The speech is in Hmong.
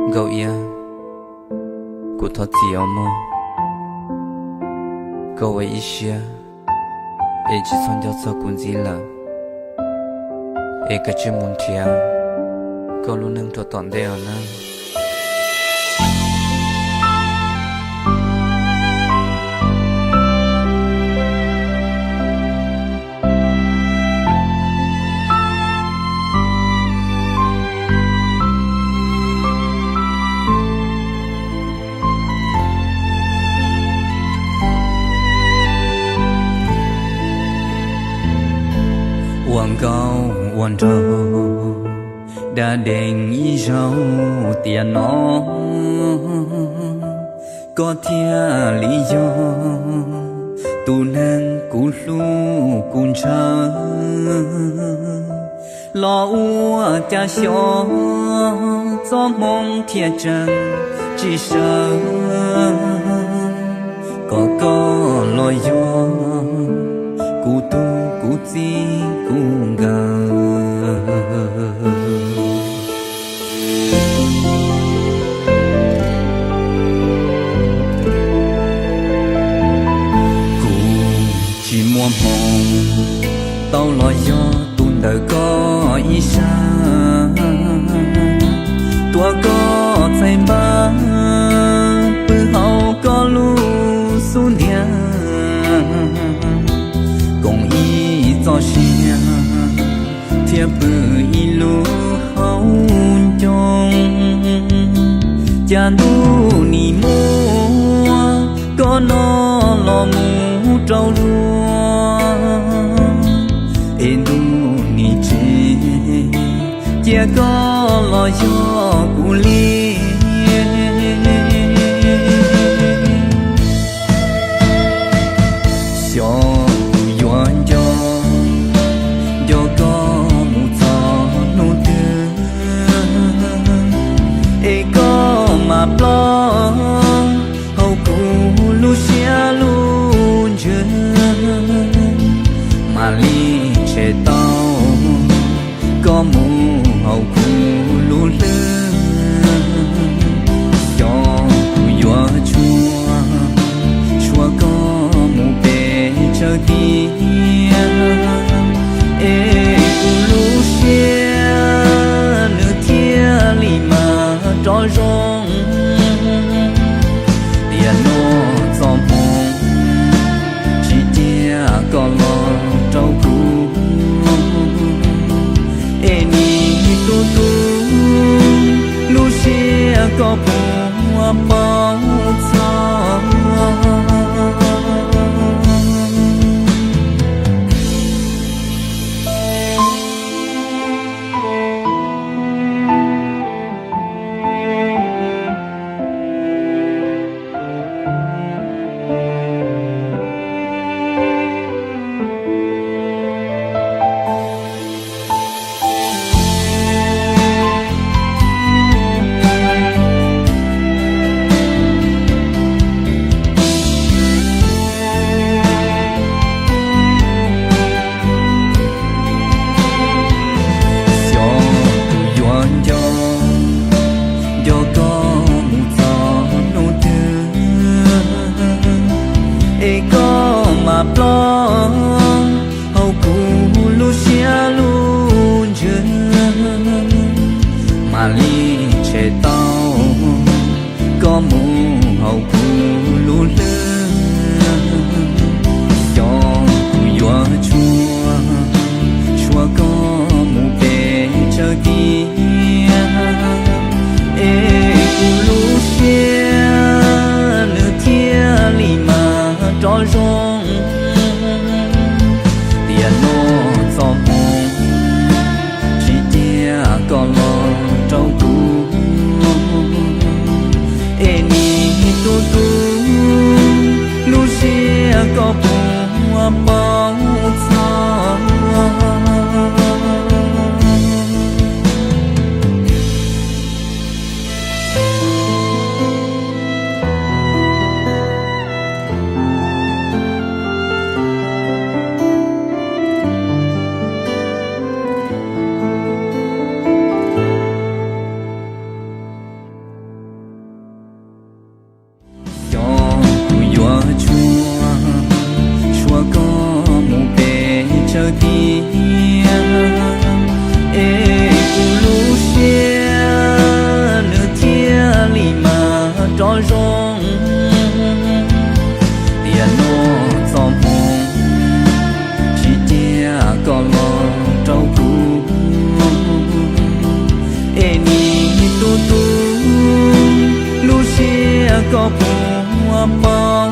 Nkauj Iab, kuv thov txim os mog. Koj ua ib siab es tsis txhob nco txog kuv ntxiv lawm, es koj cia li mus nrhiav koj lub neej rau tom ntej os nawb. Ua nkauj ua nraug, da dees ib zaug tiam no, koj thiaj li yog tus neeg kuv hlub kuv ntshaw. Los ua cas xyov txoj hmoo thiaj tseem tsis sawv, kom koj los yog kuv tug kuv txij kuv nkawm. Kuv tsis muaj hmoo tau los yog tus ntawm koj ib sab, tuav koj txhais npab pw hauv koj lub xub ntiag, koom ib txoj sia thiab pw ib lub hauv ncoo. Cas ntuj nim muab koj no los mus rau luag, es ntuj nim tsis cia koj los yog kuv li. Xyov kuv yuav nco, nco koj mus txog hnub twg, es koj mam ploj hauv kuv lub siab lub ntsws, mam li tshem tau koj mus hauv kuv lub hlwb. Xyov kuv yuav tshua, tshua koj mus pes tsawg tiam, es kuv lub siab nws thiaj li mam rov zoo. Tiam no txoj hmoo tsis cia koj los rau kuv, es nim tu tu lub siab koj puas paub txog. Xyov kuv yuav nco, nco koj mus txog hnub twg, es koj mam ploj hauv kuv lub siab lub ntsws, mam li tshem tau koj mus hauv kuv lub hlwb. Xyov kuv yuav tshua, tshua koj mus pes tsawg tiam, es kuv lub siab nws thiaj li mam rov zoo. Tiam no txoj hmoo tsis cia koj los rau kuv, lawm tiag, es kuv lub siab nws thiaj li mas rov zoo. Tiam no txoj hmoo tsis cia koj los rau kuv, es nim tus tus lub siab koj puas pom?